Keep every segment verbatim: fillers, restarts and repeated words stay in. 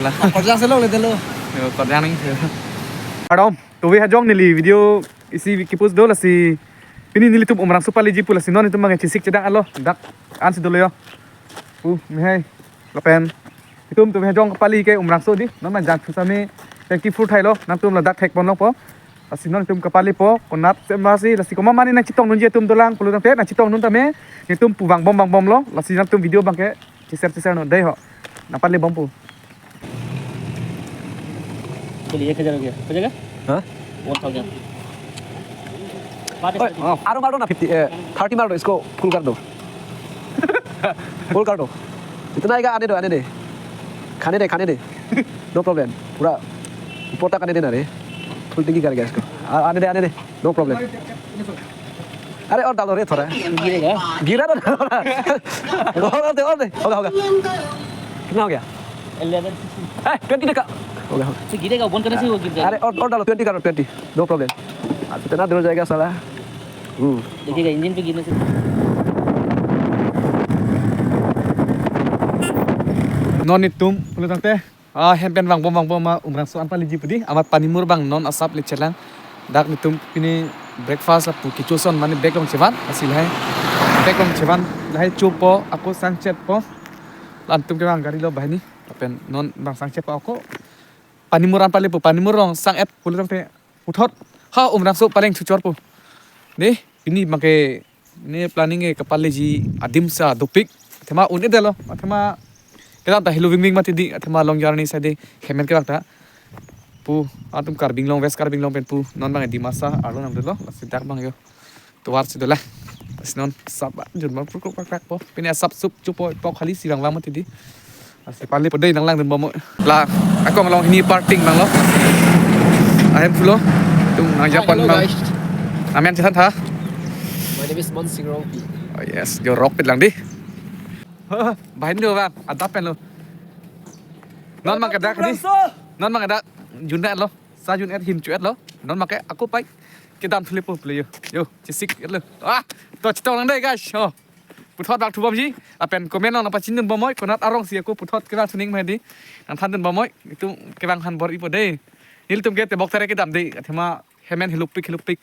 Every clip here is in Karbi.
Korjang se longle delo. Yo, korjang nangji. Ardom, tuve hajong neli video isi kipost do lasi. Pini nelitum Umrangso paleji pu lasi non itum bang chesik chedanglo. Dak ansi dolo yo. Pu mehai lapen itum tuve hajong pali ke Umrangso di. Non ma jangthu sami thank you full thailo. Nangtum ladak thek pon longpo. Lasi non itum kapalipo, konat se masi, lasi komat mane nangchetongdunji atum dolang, pulo tangte nangchetongdun tame, nelitum pu vangbom vangbomlo, lasi nangtum video bang ke, cheser cheser non, dei ho, nangpalibom pu. चलिए, एक हजार हो गया। हो जाएगा? हाँ? One thousand। बात ओए, इसको हाँ, आरो मार दो ना, fifty, ए, thirty मार दो, इसको full कर दो। Full कर दो। जितना आएगा, आने दो, आने दे। खाने दे, खाने दे। No problem। पूरा ऊपर तक आने देना रे। Full टंकी कर गया इसको। आ, आने दे, आने दे। No problem। अरे, और डालो रे थोड़ा। गिरेगा। गिरा तो डालो ना। और, और दे, और दे। होगा, होगा। कितना हो गया? Eleven sixty। ए, twenty टका। होगा, होगा। तो गिरेगा, बंद करने से वो गिर जाएगा। अरे, और, और डालो, twenty करो, twenty। No problem। आज इतना दूर जाएगा साला। Hmm। देखिएगा, इंजन पे गिरने से। Non itum, pulo tangte, ah, hem pen vangbom vangbom ma Umrangso an paleji pu di, amat panimur bang non asap le chelang. Dak nelitum pini breakfast lapu kecho ason mane bag along chevan, lasi lahai bag along chevan, lahai chopo, ako sangchetpo. La-an atum ke bang gari lo banghini, lapen non bang sangchetpo ako. Panimur an palepo, panimur along sang-et pulo tangte puthot ha Umrangso paleng chuchor pu. Ne, pini bang ke ne planning ke kapaleji adim sa dopik. Athema un-edetlo, athema kedam ta helo vingving mati di, athema long journey sa di, hemen ke bang ta. Pu, atum Karbi Anglong, West Karbi Anglong pen pu, non bang Dimasa arlo nangdetlo, lasi dak bang yo. Tovar si dola. Lasi non asap jun bang pukuk pak pak po. Pini asap sup chupo pok hali si bang bang mati di. Lasi palipo dei nanglangdun bom mo. La, ako along hini parking bang lo. Ahem pulo. Tung nang Hi, Japan hello, bang. Guys. Amen chethan tha. My name is Monsing Rongpi. Oh yes, jo rock pit lang di. Bahin do bang, adap pen lo. Non bang kedak di. Umrangso. Non bang kedak. Jun-et lo. Sa jun-et him chu-et lo. Non bang ke ako pai. Kedam thulepo player. Yo, chesik-et lo. Ah, to chetong lang dei guys. Oh. Puthot bak thubomji. Lapen comment along nangpachindun bom oi. Konat arong si ako puthot kevang thuning mati di. Nangthandun bom oi. Itum kevang han bor-ipo dei. Nelitum ke tebok tare kedam dei. Athema hemen helopik helopik.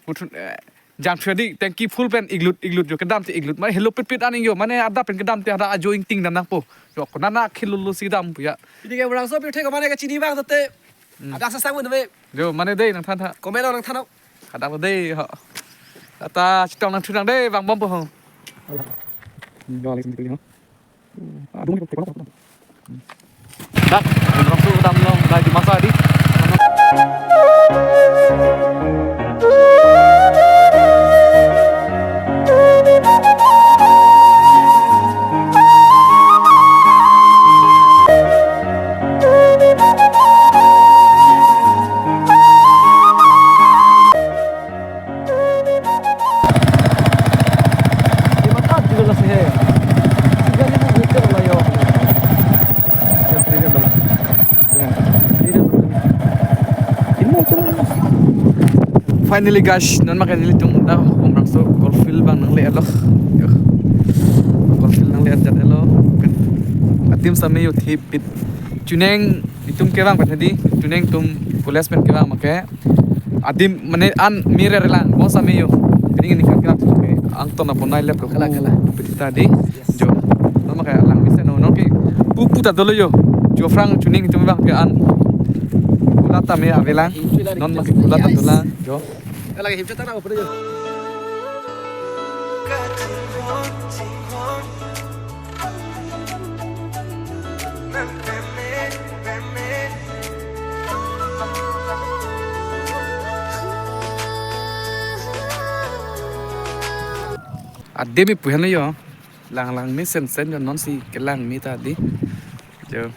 Puthot, eh, jangthu di tangki full pen iglut iglut jo kedam te iglut. Mane helopit pit aning jo. Mane adap pen kedam te ada ajo ingting dam nangpo. Jo konat na khilulu si dam pu ya. Pini ke Umrangso pirthe ko mane kachini bang tete. Hmm. Ada sasang mo tame. Jo, mane dei nangthan tha. Comment along nangthan ho. Ada ko dei ho. Ata chetong nangthu nang dei vangbom po ho. Jo, lagi sendiri ho. Ah, dong ni ko. Dak, Umrangso kedam along, lagi masa di. Finally guys, non ma ke nelitum dak Umrangso golf field bang nangle-etlo. Yo. Golf field nangle-et jat-etlo. Adim same yo thip pit. Chuneng itum kevang pen hedi, chuneng itum college pen kevang ma ke. Adim mane an mire relang, bos ame yo. Pini ningkan kevang ke angton apo nai lep. Kala, kala. Piti ta di. Yes. Jo. Non ma ke langme sen non ke. Pu pu ta dolo yo. Jo phrang chuneng itum bang ke an. Kulat tame avelang. Non ma ke kulat ta dolang. Jo. Kala ke himche ta na upre jo. Adim ipu henlo yo. Lang langme sen sen jo, non si kelang me ta di. Jo.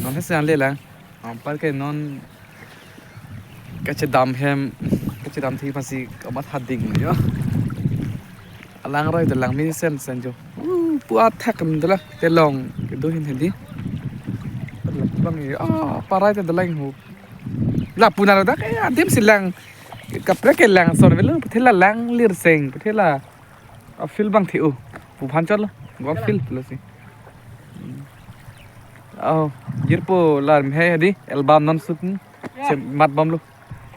Non he sen le lang. Ampar ke non kachedam hem, kachedam thi pasi kamat hading yo. Alang roi ta langme sen sen jo. Uh, pu athak em dola telong kedo hin hedi. Bang yo, ah, parai ta dolang ho. Lapu na dak, eh, adim si lang. Kaprek ke lang son velo, pathela lang lirseng, pathela. A field bang thi-o. Pu phan chotlo. Golf field lo si. Hmm. Oh, jirpo la mehai hadi album non shoot, hmm? Chemat bomlo.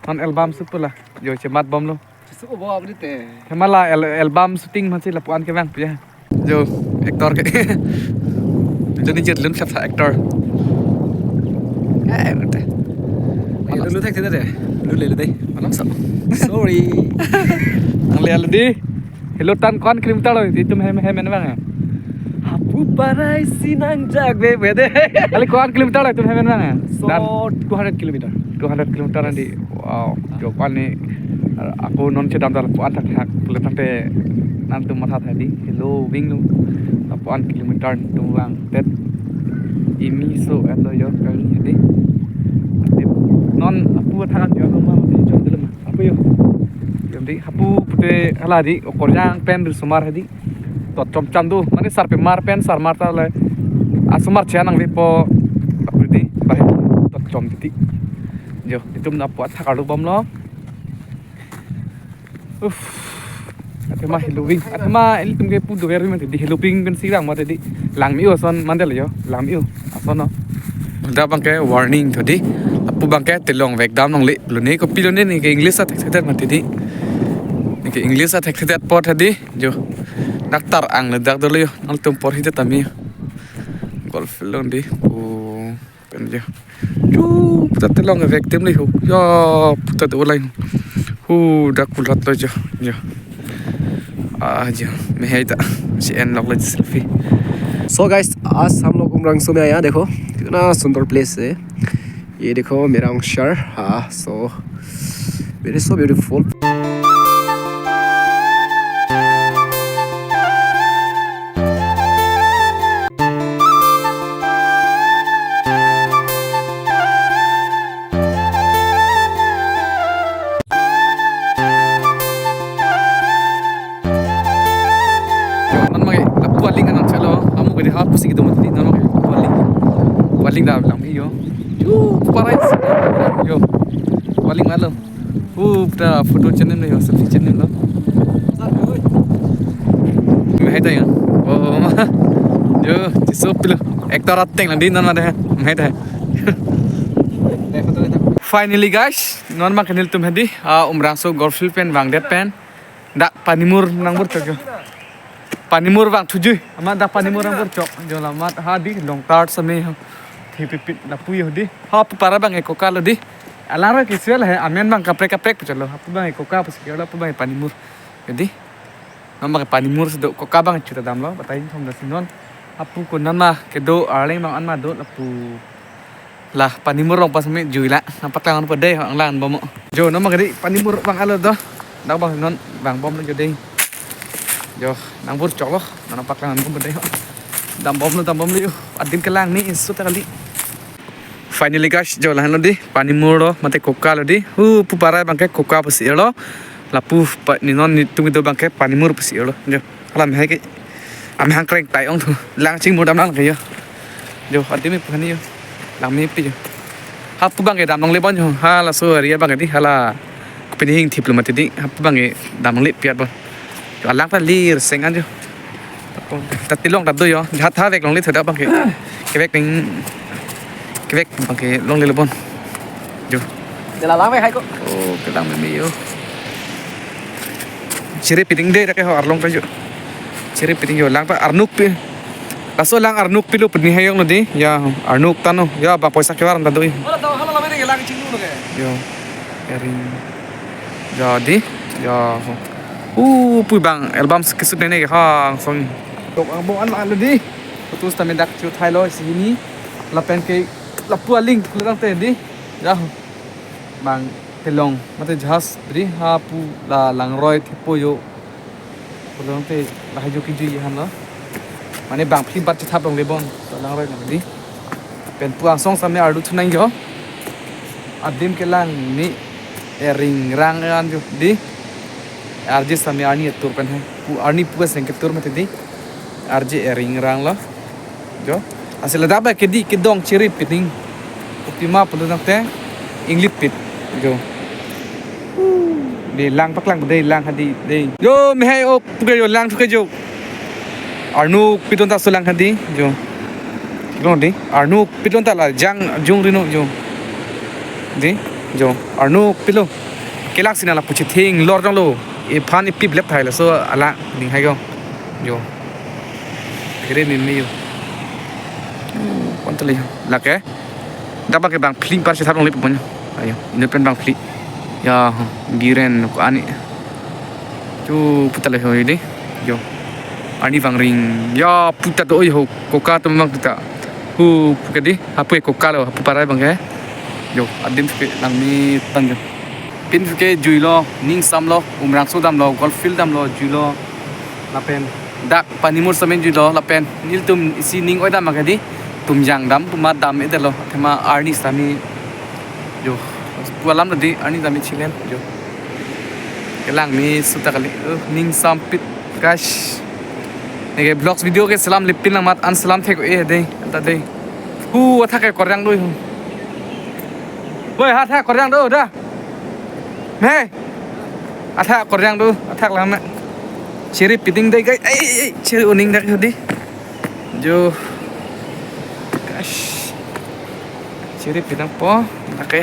Non album shoot po la. Jo, chemat bomlo. Chesu bo abri te. Thema la al-, album shooting masi lapu-an kevang pu ya. Jo, actor ke. Jo ni jet lun sap sa actor. Eh, bete. Ai, lu, lu thek thek de. Lu le le de. Malam sa. Sorry. Ang le le di. Helo tan ko-an kilometer lo, itum hem, hem, hem bang ya. Hapu parai si nangjak be, be de. Kali ko-an kilometer lo, itum hem, hem bang ya. So, Dan two hundred kilometer. Two hundred kilometer nang di. Wow, jo ko-an ni, ako non chedam dal ko-an thakthak. Pule tangte nangtum matha tha di. Helo vinglo. Ko-an kilometer tum vangdet. Imi so eto jo kali di. Non hapu thakthak jo non ma di jo dulu ma. Hapu jo. Jom di hapu pute hala di okorjang pen risomar hadi. Tot chomcham do. Mane sarpimar pen sarmar ta le. Asomar chea nangvepo. Hapu di bahai tot chom di. Jo, itum hapu athak arlo bomlo. Uff. Athema helo ving. Athema ilitum ke pu dover mati di helo ving pen sirang mati di. Langme-o ason mandel jo. Langme-o ason no. Dak bangke warning tho di. Hapu bangke telong vekdam longle. Lone kopi lone neke English athekthedet mati di. Neke English athekthedet apot hadi. Jo. Doctor ang le dak dolo jo. Nangtum porhi det tame jo. Golf along di. Oh. Pen jo. Ju, puta telong vek tem le ho. Ya, puta te ulai. Hu, dak kulat lo jo. Jo. Ah, jo. Mehai ta. Si en lok le selfie. So guys, आज हम लोग उमरांगसो में आया, देखो कितना सुंदर प्लेस है। ये देखो मेरा शहर। हाँ, so very so beautiful. Non mage lapu aling anang chalo, amu gede ha pusi gitu mati, non mage lapu aling. Lapu aling da langme jo. Ju, parai. Jo. Lapu aling malo. Uh, puta photo chennam lo, selfie chennam lo. Mehai ta ya. Oh, ma. Jo, cheso pilo. Actor ateng lang di non ma de. Mehai ta. Finally guys, non ma kenil tum hadi. Ah, Umrangso golf field pen vangdet pen. Dak panimur nangbur chok jo. Panimur vangthuji. Amat dak panimur nangbur chok. Jo lamat hadi long tar same ho. Thipipit lapu jo di. Hapu parai bang e koka lo di. Alang ra kisuel he, amen bang kaprek kaprek pu chalo. Hapu bang e koka pusi lo, hapu bang e panimur. Jadi, non bang e panimur si do, koka bang chuta damlo, batai thom da si non. Hapu ko non ma kedo arleng bang an ma do lapu. La panimur rong pas me jui la, nangpaklang anu pa dei, ang lang bomlo. Jo, non ma kedi panimur bang alo do. Dak bang non bang bomlo jo dei. Jo, nangbur choklo, nangpaklang anu pa dei. Dam bomlo, dam bomlo jo. Adim kelang ni insu ta kali. Finally guys, jo lahenlo di, panimur lo, mate koka lo di. Hu, pu parai bangke koka pusi lo. Lapu pa, ni non netum kedo bangke panimur pusi lo. Jo, hala mehai ke. Amehang kreng tai ong thu. Lang chingmur dam lang ke jo. Jo, adim me pu hani jo. Langmepi jo. Hapu bangke dam longle bon jo. Hala so area bangke di, hala. Pini hingthip lo mati di. Hapu bangke dam longle piat bon. Jo, alang ta lir seng an jo. Ta tilong ta do jo. Jhat ha vek longle tho dak bangke. Kevek ping. Kevek bangke longle lo bon. Jo. Dela lang vek hai ko. Oh, kelang meme jo. Chiri piting de dak ke ho arlong ta jo. Chiri piting jo lang ta arnuk pi. Laso lang arnuk pilo pini hayong lo di. Ya, arnuk tano. Ya, bang poisa kevar ta do. Hala ta hala la mene lang chinglu lo ke. Jo. Ering. Jo di. Jo. Uh, pu bang album kesut nene ke hang song. Tok ang bo an ma lo di. Photos ta me dak chu thailo si hini. Lapen ke lapu aling lo tangte di. Jo. Bang telong mate jahaz bri hapu la langroi thepo jo. Pulo tangte lahai jo kejui han lo. Mane bang phli bat chethap longle bon. To langroi nang di. Pen pu angsong same ardu thunang jo. Adim kelang ni ering rang an jo di. Arje same arni atur pen hai. Pu arni pu aseng ketur mate di. Arje ering rang lo. Jo. Asila daba kedi kedong chiri piting. Opima pulo tangte inglip pit. Jo. De lang paklang de lang hadi de. Jo mehai o puke jo lang thuke jo. Arnuk piton ta so lang hadi. Jo. Lo di, arnuk pilo ta la jang jung rino jung. Di, jung, arnuk pilo. Kelak sina lapu chithing lor jong lo. Iphan ipi blep thai laso alang ning hai ko. Jo. Kere mimi yo. Kon tali lake. Dapat ke bang phling par chethap longle pon. Ayo, inut pen bang phling. Ya, biren ko ani. Chu puta le hoi de. Jo. Ani bang ring. Ya puta do oi ho. Koka tum bang puta. Hu puke di. Hapu koka lo, hapu parai bang ke. Jo, adim ke langme tang jo. Pin ke juilo, ning samlo, Umrangso damlo, golf field damlo, juilo. Lapen dak Panimur semen juilo, lapen nelitum isi ning oi dam ma ke di. Tumjang dam, puma dam-et lo. Athema arni sami. Jo. Pu alam lo di, arni sami chilen. Jo. Kelangme suta kali. Uh, ning sampit, guys. Neke vlogs video ke selam lipin lang mat an selam thek e de. Anta de. Hu athak ke koryang do hu. Woi, athak koryang do da. He. Athak koryang do, athak lang me. Chiri piting de kai. Ei, ei, ei, chiri uning dak hudi. Jo. Gosh. Chiri pitang po, dak ke.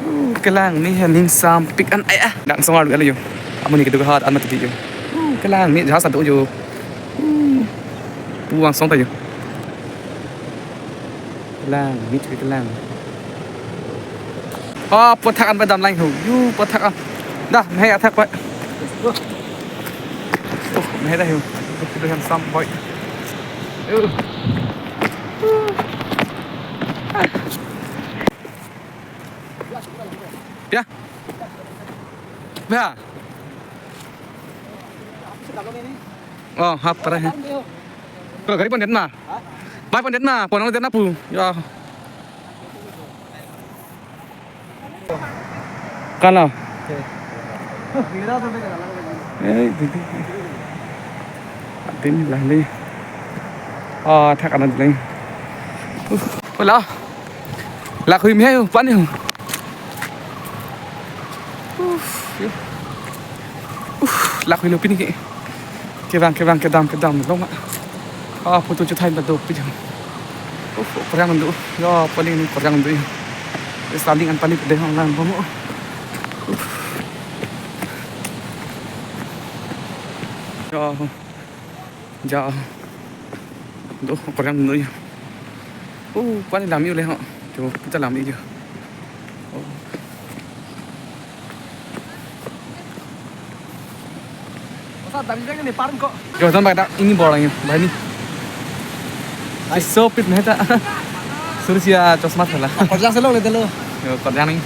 Uh, kelangme aning sampik an ai ah. Dak song alu alu yo. Amun ni kedo hat an mati yo. Uh, kelangme jahas ado yo. Uh. Puang song ta yo. Langme, kelang. Oh, pu athak an padam lang ho. Yu, pu athak an. Dah, mehai athak pa. Oh, mehai dah ho. Pu handsome boy. Yu. Ya. Ya. Oh, hap para hai. Ko gari pon det ma? Bike pon det ma, pon det na pu. Ya. Kalo. Eh, didi. Atin lah ni. Oh, thak anan lang. Uh, wala. Lakhui mehai ho, pani ho. Uff, yo. Uff, lakhui lo pini ke. Kevang, kevang, kedam, kedam, long ma. Ah, photo chethai ba do pi jang. Uff, koryang do. Ya, paling ni koryang do. Standing an pani de hong lang bomo. Uff. Ya. Ja. Do, koryang do. Oh, pani lam-i le ho. Jo, kita lam-i jo. Oh. Masa dari saya ni parang kok. Jo, sampai dak ini bola ni, bani. Ai. So pit mehta. Suruh sia chosma thala. Koryang selong le telo. Jo, koryang ni.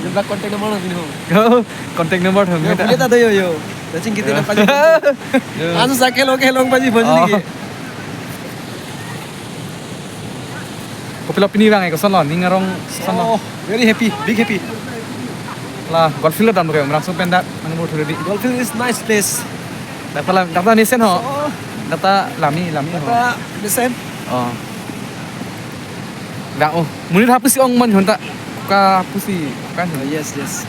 Jumlah kontak nomor lo sini ho. Jo, kontak nomor ho. Yo, mehta. Punya ta do yo yo. Dacing kita na paji. Yo. Anu sa kelo kelo paji paji. Oh. Lagi. Kopilo pini bang, eh, koson lo, ning arong koson lo. Oh, very happy, big happy. La, golf field dam lo kayo, Umrangso pen dak, nang bor thuri di. Golf field is nice place. Dak ta la, dak ta mesen ho. Oh. Dak ta lami, lami ho. Dak ta mesen. Oh. Dak, oh, monit hapusi ong man honta. Ka pusi, kan. Oh, yes, yes.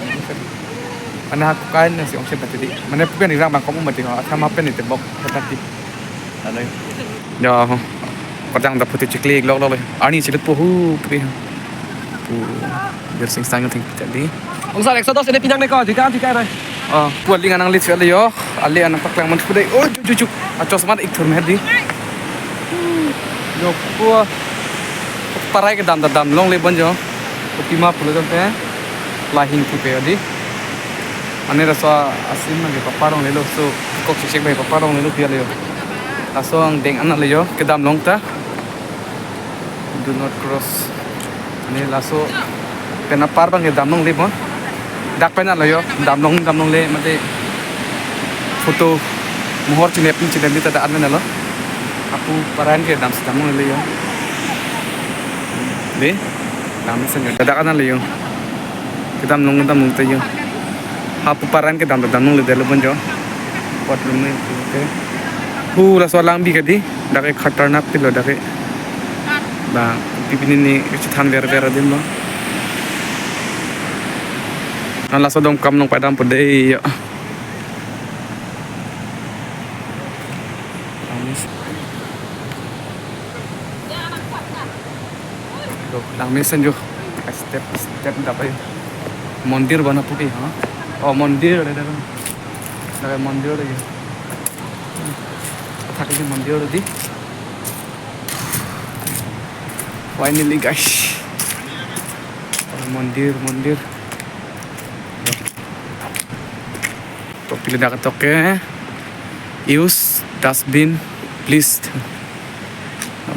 Mane ha kain nang si ong siap tadi. Mane pu pen irang bang kamu mati ho. Athama pen ite bok tadi. Alai. Ya, ho. Koryang ta photo chiklik lok lok le. Arni chilut po hu pu. Pu Birsing Sang thing tadi. Ong sa ekso dos ini pinang neko, jika jika na. Oh, pu aling anang lit sekali yo. Ali anang paklang man pu dei. Oh, ju ju ju. Achosma ik thur mehdi. Yo, pu. Parai kedam ta dam longle bon jo. Kopima pulo jong te. Lahing pu pe di. Ane laso asim nang ke paparong lelo so kok sisik bai paparong lelo pia le yo. Laso angdeng anak le yo kedam long ta. Do not cross. Ane laso pen apar bang kedam longle bon. Dak pen alo yo dam long dam longle mate photo mohor chinep chinep ni ta da an lo. Apu paran kedam si dam longle yo. De, dam sen yo. Dak an le yo. Kedam long kedam long te yo. Hapu paran kedam kedam longle de lo bon jo. Pot lo me te. Hu laso alang bi ke di. Dak ke khatarnak pilo dak ke. Ba, pipini ni chethan ver ver adim lo. An laso dom kam long padam po dei yo. Langmesen jo. Step, step dapat. Mondir bana puki, ha? Oh, mondir ada, ada. Ada mondir lagi. Athak ini mondir di. Finally, guys. Mondir, mondir. To pili dak toke, use dustbin, please.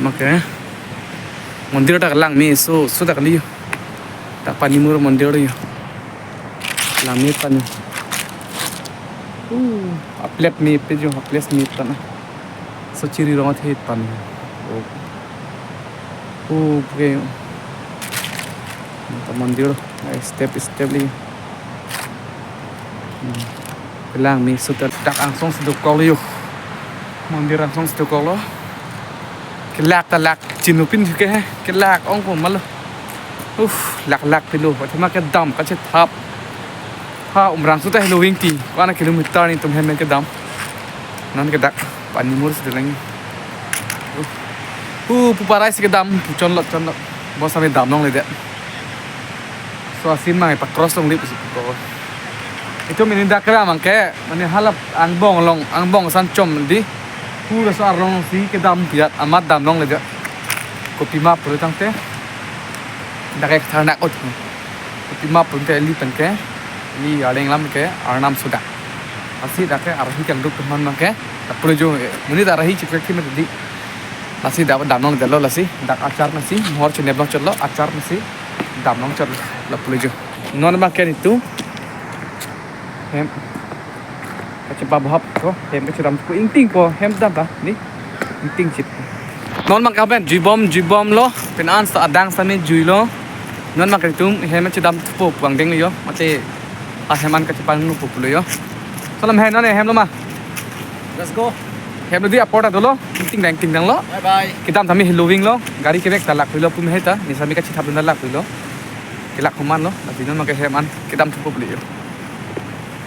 Oke. Mondir dak langme, so, so dak liyo. Dak Panimur mondir yo. Langme pan. Uh, aplet me pe jo, aplet me tan. So chiri rong athe tan. Oh. Oh, okay. Dak mondir, ai, step, step li. Hmm. Langme so ta dak angsong si dokok lo yo. Mondir angsong si dokok lo. Kelak ta lak chinupin ke, kelak ong ko malo. Uf, lak lak pilo. Athema kedam kachethap. Ha, Umrangso ta helo wing ti. Ko-an kilometer netum hem kedam. Non ke dak Panimur si dolang. Uh, uh, pu parai si kedam, pu chonlok, chonlok. Bos kami damlongledet. So asim mang pa cross longle pusi pu. Itum pini dak kera mang ke, mane hala angbong along, angbong asan chom di. Pu laso arlong si kedam piat amat damlongledet. Kopima pulo tangte. Dak ek tharnak ot. Kopima pulote ili pen ke, ili arleng alam ke, arnam so dak. Lasi dak ke arahi kangduk teman mang ke, lapulo jo, eh, monit arahi chipkek thim di. Lasi dak damlongdetlo lasi, dak achar nasi, mohor chinep long chotlo, achar nasi, damlong chotlo, lapulo jo. Non mang ke netum, hem, kachepabahap ko, hem kachedam ko, ingting ko, hem dam ta, di, ingting chit. Non mang ke pen, juibom, juibomlo, pen an sa adang sa me juilo. Non mang ke netum, hem chedam thupo pu angdeng yo, mate, a hem an kachepangno pulo yo. Salam hem non hemlo ma. Let's go. Hemlo di apor ta dolo, ingting dang, ingting danglo. Bye bye. Kedam tame helo wing lo, gari kevek ta lak lo, pu me ta, nisa me kachethap ta lak lo. Kelak koman lo, lasi non mang ke hem an, kedam thupo pulo yo.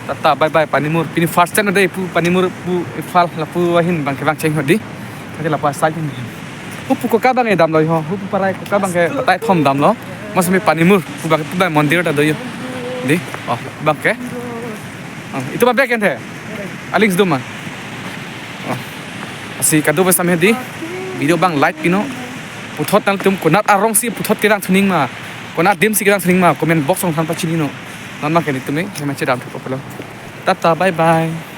Tata, bye bye, Panimur. Pini first time dei pu Panimur pu Imphal lapu ahin bang kevang cheng hodi. Kati lapu asai hin. Hupu koka bang edamlo ho, hupu parai koka bang ke batai thom damlo. Mas me Panimur, pu bang, pu bang mondir ta do yo. Di, oh, bang ke. Oh, itum abek ente. Aling sedum ma. Oh. Lasi kado besam hedi. Video bang like pino. Puthot nangtum konat arong si puthot kedang thuning ma. Konat adim si kedang thuning ma. Comment box along than pachinino. Non mang ke netum hem chedam thupo pulo. Tata, bye bye.